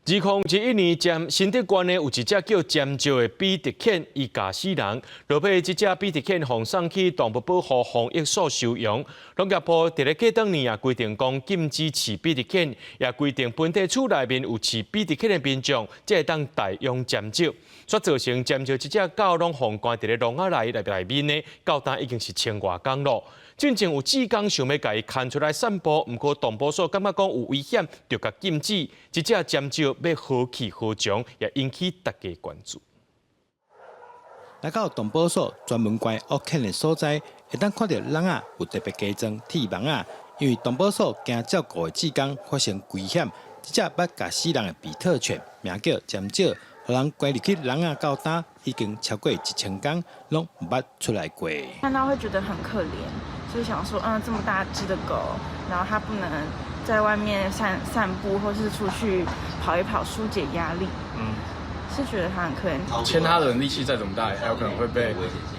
2021年，尖新竹縣呢有一隻叫尖石的比特犬，伊咬死人。落尾這隻比特犬予送去動物保護防疫所收容。農業部佇咧過當年也規定講禁止飼比特犬，也規定本地厝內面有飼比特犬的民眾，才會當代養尖石。煞造成尖石這隻狗攏予關佇咧籠仔內面呢，到今已經是千外工咯。進前有志工想欲共伊牽出來散步，毋過動保所感覺講有危險，就共禁止。這隻尖石欲何去何從，也引起大家關注。來到動保所專門關惡犬的所在，會當看著籠仔有特別加裝鐵網仔，因為動保所驚照顧的志工發生危險。這隻捌咬死人的比特犬，名叫尖石，予人關入去籠仔到今已經超過1000工，攏毋捌出來過。看到會覺得很可憐，就想說，這麼大隻的狗，然後它不能在外面散散步，或是出去跑一跑，疏解壓力。是覺得它很可憐。牽它的人力氣再怎麼大，還有可能會被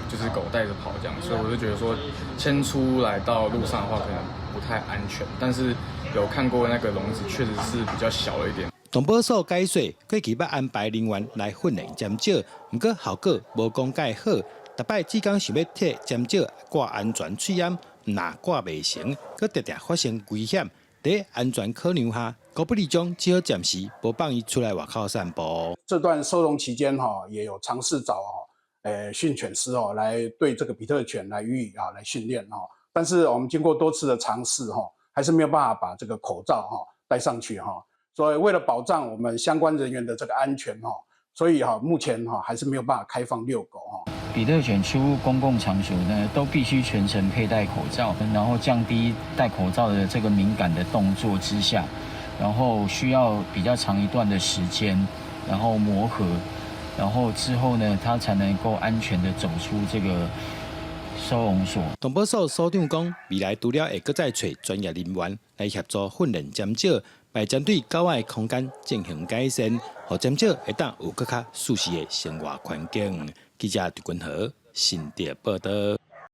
就是狗帶着跑這樣，所以我就覺得說牽出來到路上的話，可能不太安全。但是有看過那個籠子，確實是比較小了一點。動保所解說，過去捌安排人員來訓練尖石，毋過效果無講蓋好。逐擺志工想欲替尖石掛安全喙罨，若掛袂成，閣常常發生危險。佇安全考量下，高不利中只好暫時無放伊出來外口散步。這段收容期間，哈，也有嘗試找訓犬師哦，來對這個比特犬來予以啊來訓練哈。但是我們經過多次的嘗試，哈，還是沒有辦法把這個口罩哈戴上去哈。所以為了保障我們相關人員的這個安全哈，所以哈目前哈還是沒有辦法開放遛狗哈。比特犬出入公共場所呢，都必須全程佩戴口罩，然後降低戴口罩的這個敏感的動作之下，然後需要比較長一段的時間，然後磨合，然後之後呢，它才能夠安全的走出這個收容所。動保所所長講，未來除了會閣再揣專業人員來協助訓練尖石，來針對狗仔的空間進行改善，予尖石會當有閣較舒適的生活環境。記者陳君和新竹報導。